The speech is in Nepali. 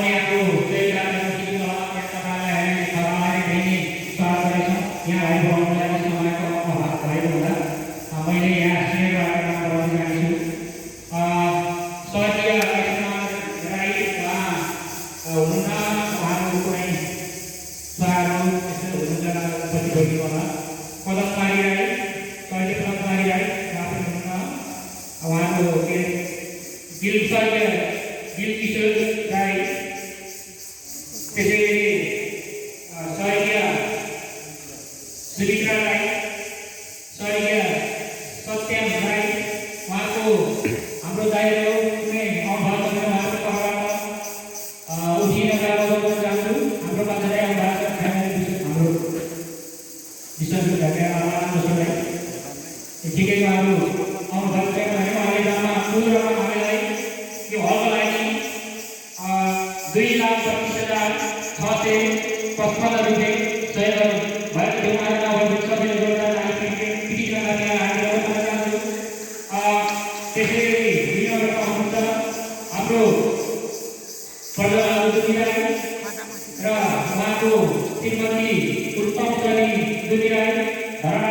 कन्याको जयगानको तपाईँलाई खरालाई दिने स्वागत गर्छौँ। यहाँ भाइ बहिनीलाई समयको अभाव भएको हुँदा मैले यहाँ स्नेह गरेर काम गराउन चाहन्छु। स्वर्गीय राई हुनुहुन्न, उहाँको कुनै स्वागत यस्तो हुनुहुन्छ पछि होला। पदकमारी राई, स्वर्गीय पदकमारी राई आफै हुनुहुन्न, उहाँको स्वर्गीय गिलकिशोर राई, त्यसै स्वर्गीय सुमित्रा राई, स्वर्गीय सत्यम राई, उहाँको हाम्रो दाइलो कुनै अभाव उहाँको कपडामा उठिन गएको चाहन्छु। हाम्रो कथाले आउनुभएको छ हाम्रो विश्वासको ढाका आमालाई ठिकैको अब आउनुभएको छैन भने उहाँले जम्मा कुलमा हामीलाई यो हलको लागि 2,25,655 रुपियाँ सहयोग भएको थियो। उहाँले नभएको सबैले जोडदार हामी पिटिसनलाई त्यहाँ हामी गर्न चाहन्छु। त्यसैगरी विनोदमा हुनुहुन्छ हाम्रो प्रधान दुनिराई र उहाँको श्रीमती उत्तम दुनिराई, धरणा